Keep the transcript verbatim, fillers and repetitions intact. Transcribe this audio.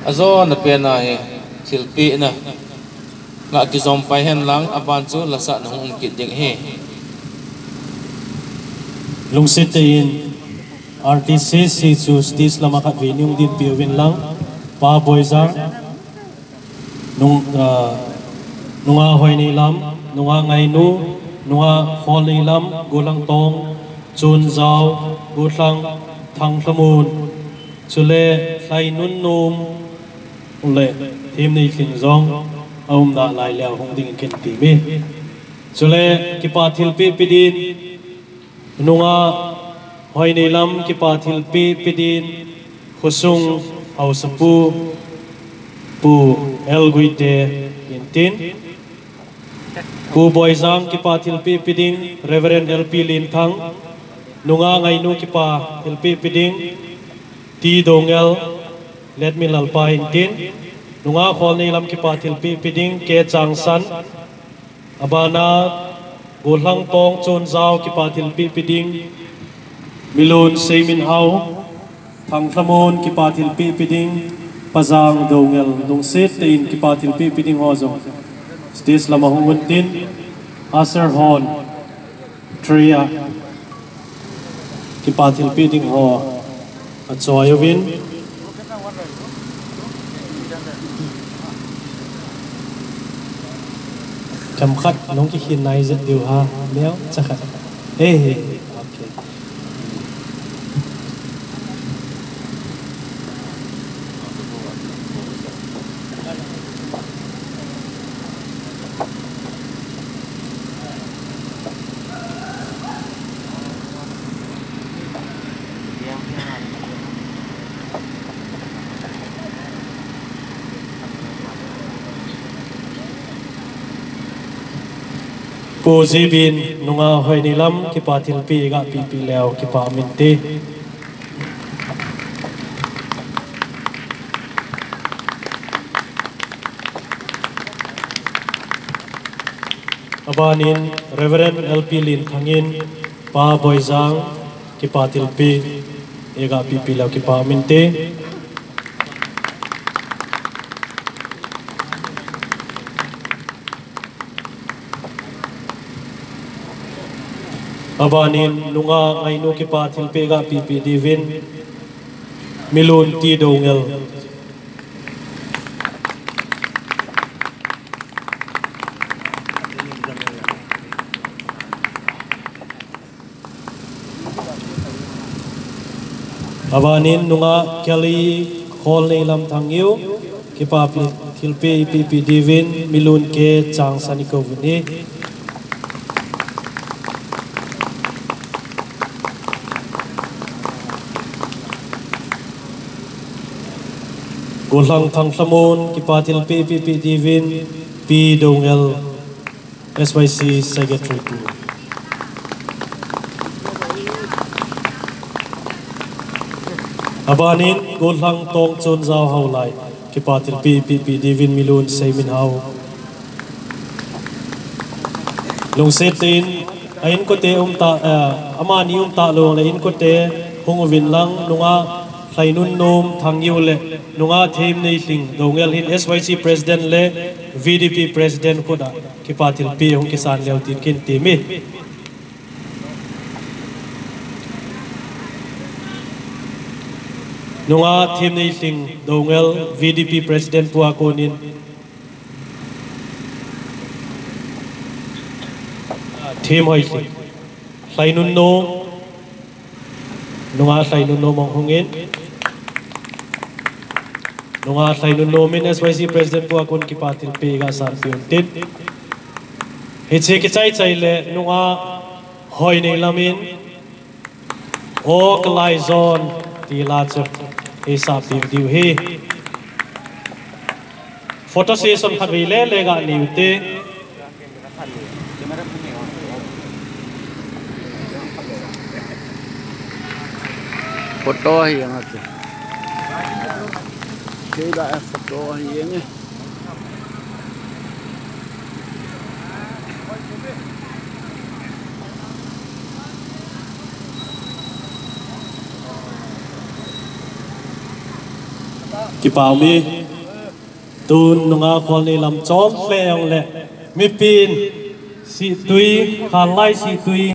Ajona pena hi thilpehna lah kijom pai hen lang, aban chu lasah na hung um kit ding ahi. Lungset tah in R T C C chu stage lama khatvei nei hung dinpeh uvin lang, Pa Boijang, nung, ah, nunga Hoineilam, nunga Ngainu, nunga Kholneilam, Gollhang Tong, Chonjao, Gollhang, Thangthamun, chule Lhainunnom, le Themneilhing jong aum nalai leu hung ding kin timi. Chule kipa thilpeh pe din, nunga Hoineilam kipa thilpeh pe din, khosung haosapu, Pu L Guite hintin. Pu Boijang kipa thilpeh pe ding, Reverend L P Linthang, nunga Ngainu kipa thilpeh pe ding, T Doungel, Letmi Lalpa hintin, nunga Kholneilam kipa thilpeh pe ding, K Changsan, abana Gollhang Tong Chonjao kipa thilpeh pe ding, Milun Seiminhao, Thangthamun kipa thilpeh pe ding, Pajang Doungel, lungset tah in kipa thilpeh pe ding ho jong stage lama hung untin, Asher Hon, Tria, kipa thilpeh ding ho achoi uvin. Themkhat nung kikhin nai jep diu ha, neo, chakhat. Hey, okay. Pu Jibin nunga Hoineilam kipa thilpeh ga pehpeh leu kipa um inte. Abanin Reverend L P Linthang in Pa Boijang kipa thilpeh ga pehpeh leu kipa um inte. Abanin nunga Ngainu kipa thilpeh ga pehpeh diuvin Milun T Doungel. Abanin nunga Kelly Kholneilam Thangngeiu, kipa pi-, thilpeh pehpeh diuvin Milun K Changsan ikou vin ahi. Gollhang Thangthamun, kipa thilpeh pehpeh diuvin P Doungel, S Y C Secretary pu. Abanin Gollhang Tongchon Jao Haolai, kipa thilpeh pehpeh diuvin Milun Seiminhao. Lungset tah in, a inkote um ta, eh, amani um talou le inkote hung uvin lang, nunga Lhainunnom Thangngeiu le nunga Themneilhing Doungel hin S Y C President le V D P President khut a kipa thilpeh hung kisan leu tin kin timi. Nunga Themneilhing Doungel V D P President pu a konin Themhoilhing, Lhainunnom, nunga Lhainunnom hung hungin. Nunga Lhainunnom in S Y C President pu a kon kipa thilpeh ga sanpeh untin. Hiche kichai chai le nunga Hoineilam in, O Kalai John, ti la chu eisahpeh diu ahi. Photo session khatvei le le ga nei ute. Photo hi ang ate. Kei la photo hi ang e. Kipah mi, tun nunga khol nei lam chom lheh jongle, mipin sihtui, khanlai sihtui,